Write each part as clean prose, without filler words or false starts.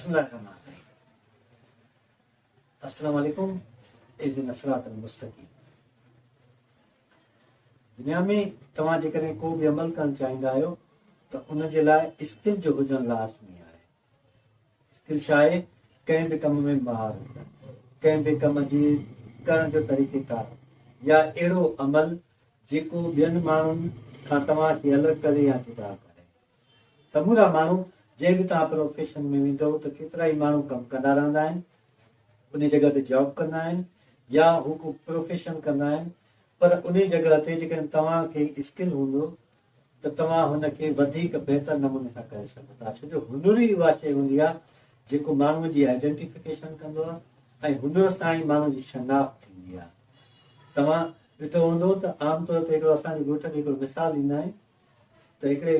بسم الله الرحمن الرحيم السلام عليڪم اهدنا الصراط المستقيم دنيا ۾ توهان جيڪڏهن ڪو به عمل ڪرڻ چاهيندا آهيو ته ان جي لاء اسڪل جو هجڻ لازمي آهي. اسڪل ڇا آهي؟ ڪنهن به ڪم ۾ مهارت، ڪنهن به ڪم جي ڪرڻ جو طريقيڪار يا اهڙو عمل جيڪو ٻين ماڻهن کان توهان کي الڳ ڪري يا جدا ڪري. سمورا ماڻهو جنهن به توهان پروفيشن ۾ ويندؤ ته ڪيترائي ماڻهو ڪم ڪندا رهندا آهن، انهي جڳهه تي جاب ڪندا آهن يا هو ڪو پروفيشن ڪندا آهن پر انهي جڳهه تي جيڪڏهن توهان کي اسڪل هوندو ته توهان هن کي وڌيڪ بهتر نموني سان ڪري سگهو ٿا ڇو جو هنر ئي اها شيء هوندي آهي جيڪو ماڻهو جي آئيڊنٽيفڪيشن ڪندو آهي ۽ هنر سان ئي ماڻهو جي شناخت ٿيندي آهي. توهان ڏٺو هوندو ته عام طور تي هڪڙو اسان جي ڳوٺ جو هڪڙو مثال ڏيندا آهن ته هڪڙي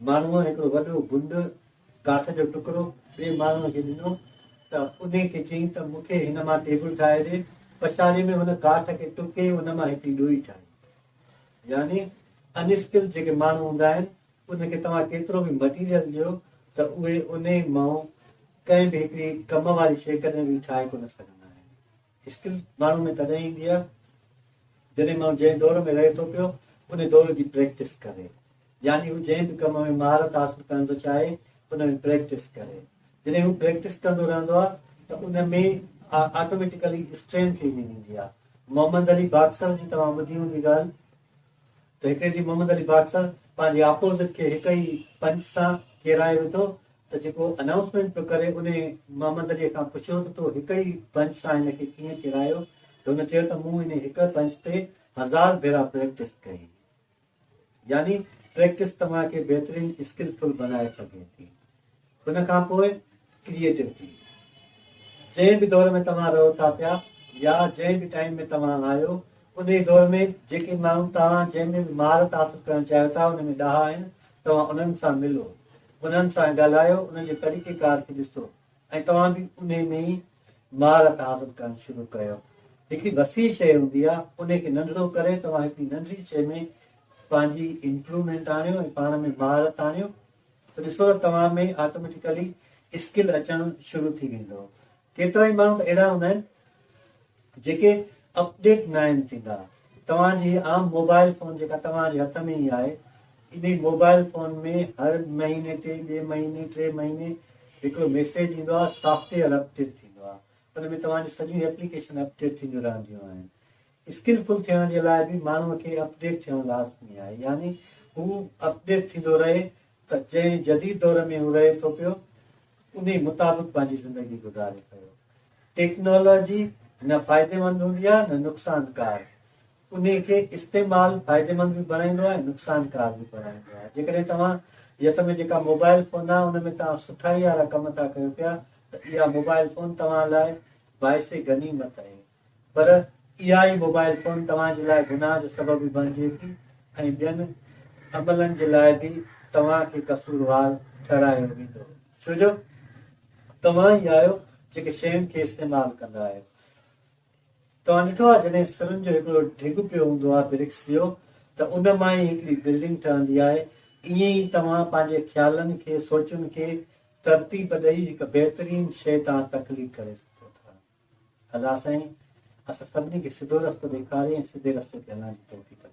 ماڻهوء هڪڙو وڏو گنڊ، ڪاٺ جو ٽڪرو، ٻئي ماڻهوء کي ڏنو ته انهي کي چيائين ته مون کي هن مان ٽيبل ٺاهي ڏي. پڇاڙيء ۾ هن ڪاٺ کي ٽڪي ان مان هڪڙي ڏوئي ٺاهي. يعني ان اسڪلڊ جيڪي ماڻهو هوندا آهن، انهن کي توهان ڪيترو به مٽيريل ڏيو ته اهي انهي مان ڪنهن به هڪڙي ڪم واري شيء ڪڏهن به ٺاهي ڪونه سگهندا آهن. اسڪل ماڻهو ۾ تڏهن ايندي آهي جڏهن ماڻهو جنهن دور ۾ رهي ٿو پيو ان دور جي پريڪٽس ڪري يعني هو جنهن به ڪم ۾ مهارت حاصل ڪرڻ ٿو چاهي ان ۾ پريڪٽس ڪري جڏهن هو پريڪٽس ڪندو رهندو آهي ته ان ۾ آٽوميٽيڪلي اسٽرينٿ ايندي ويندي آهي. محمد علي باڪسر جي توهان ٻڌي هوندي ڳالهه ته هڪڙي ڏينهن محمد علي باڪسر پنهنجي آپوزٽ کي هڪ ئي پنچ سان ڪيرائي وڌو ته جيڪو انائونسمينٽ پيو ڪري انهي محمد علي کان پڇيو ته تو هڪ ئي پنچ سان هن کي ڪيئن ڪيرايو ته هن چيو ته مون انهي هڪ پنچ تي هزار ڀيرا پريڪٽس ڪئي. يعني پريڪٽس توهان کي بهترين اسڪل فل بنائي سگهي ٿي. ان کان پوء ڪريئيٽوٽي. جنهن به دور ۾ توهان رهو ٿا پيا يا جنهن به ٽائيم ۾ توهان آهيو انهي دور ۾ جيڪي ماڻهو توهان جنهن ۾ به مهارت حاصل ڪرڻ چاهيو ٿا ان ۾ ڏاها آهن توهان انهن سان ملو انهن سان ڳالهايو انهن جي طريقي ڪار کي ڏسو ۽ توهان به انهي ۾ ئي مهارت حاصل ڪرڻ شروع ڪيو. هڪڙي وسيع شيء هوندي آهي، انهي کي ننڍڙو ڪري توهان هڪڙي ننڍڙي شيء ۾ پنهنجي امپروومينٽ آڻيو ۽ پاڻ ۾ مهارت آڻيو ته ڏسو ته توهان ۾ آٽوميٽيڪلي اسڪل اچڻ شروع ٿي ويندو. ڪيترائي ماڻهو ته اهڙا هوندا آهن جيڪي اپڊيٽ ناهن ٿيندا. توهان جي عام موبائل فون جيڪا توهان جي هٿ ۾ ئي آهي، انهي موبائل فون ۾ هر مهيني تي، ٻئي مهيني، ٽي مهيني هڪڙو ميسيج ايندو آهي، سافٽ ويئر اپڊيٽ ٿيندو آهي. ان ۾ توهان جون سڄيون ايپليڪيشن اپڊيٽ ٿينديون رهنديون آهن. اسڪل فل ٿيڻ جي لاء به ماڻهوء کي اپڊيٽ ٿيڻ لازمي آهي. يعني هو اپڊيٽ ٿيندو رهي ته جنهن جديد دور ۾ هو رهي ٿو پيو، انهي مطابق پنهنجي زندگي گذاري پيو. ٽيڪنالاجي نه فائديمند هوندي آهي نه نقصانڪار. انهي کي استعمال فائديمند به بڻائيندو آهي ۽ نقصانڪار به بڻائيندو آهي. جيڪڏهن توهان جي هٿ ۾ جيڪا موبائل فون آهي ان ۾ توهان سٺائي وارا ڪم ٿا ڪيو پيا ته اها موبائل فون توهان لاء باعث غنيمت آهي. پر اها ئي موبائل فون توهان جي لاء گناهه جو سبب به بڻجي ٿي ۽ ٻين عملن جي لاء به توهان کي قصوروار ٺهرايو ويندو ڇو جو توهان ئي آهيو جيڪي شين کي استعمال ڪندا آهيو. توهان ڏٺو آهي جڏهن سرن جو هڪڙو ڍڳ پيو هوندو آهي برڪس جو ته ان مان ئي هڪڙي بلڊنگ ٺهندي آهي ائين ئي توهان پنهنجي خيالن کي سوچن کي ترتيب ڏئي هڪ بهترين شيء توهان تخليق ڪري سگهو ٿا. الله سائين اسان سڀني کي سڌو رستو ڏيکاري ۽ سڌي رستي تي هلڻ جي توفيق عطا.